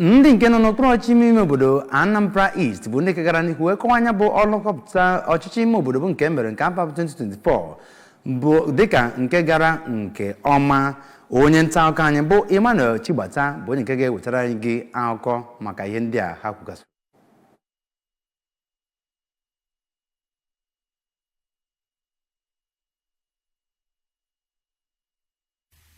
Ndị nke nọ n'okpuru ọchịchị ime ime obodo Anambra East bụ ndị nke gara n'ihu wee kọwaa anya bụ ọrụ nhọpụta ọchịchị ime obodo bụ nke e mere nke afọ 2024 bụ dịka nke gara nke ọma. Onye nta akụkọ anyị bụ Emmanuel Chigbata bụ onye nke ga-ewetara anyị gị akụkọ maka ihe ndị a ha kwugasịrị.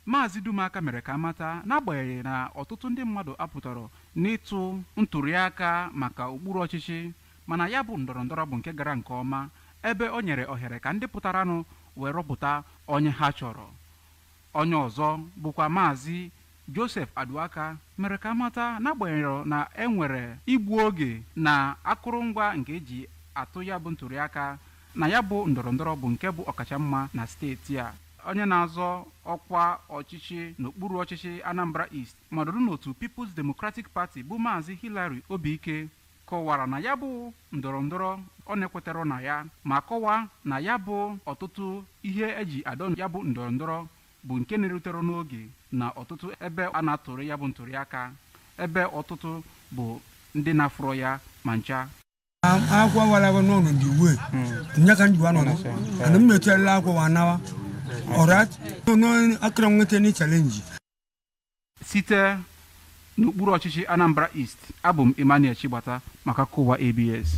Maazị Dumaka mere ka amata n'agbanyeghị na ọtụtụ ndị mmadụ apụtara n'ịtụ ntụliaka maka okpuru ọchịchị, mana ya bụ ndọrọndọrọ bụ nke gara nke ọma, ebe o nyere ohere ka ndị pụtaranụ wee rọpụta onye ha chọrọ. Onye ọzọ bụkwa Maazị Joseph Aduaka mere ka amata n'agbanyeghị na e nwere igbu oge na akụrụngwa nke eji atụ ya bụ ntụliaka, na ya bụ ndọrọndọrọ bụ nke bụ ọkacha mma na steeti a. Onye na-azọ ọkwa ọchịchị n'okpuru ọchịchị Anambra East ma nọdụ n'otu People's Democratic Party bụ Maazị Hillary Obike kọwara na ya bụ ndọrọndọrọ ọ na-ekwetara na ya, ma kọwaa na ya bụ ọtụtụ ihe eji adọ ya bụ ndọrọndọrọ bụ nke na-erutere n'oge na ọtụtụ ebe a na-atụrụ ya bụ ntụliaka, ebe ọtụtụ bụ ndị na-afụrọ ya ma ncha. Akwụkwọ wara n'ọnụ dị uwe nya ka njiwa nọ ana m mecharala akwụkwọ anawa ọrat akara nweta ni challenge. Site n'okpuru ọchịchị Anambra East, abụ m Emmanuel Chigbata maka akụkọ ụwa ABS.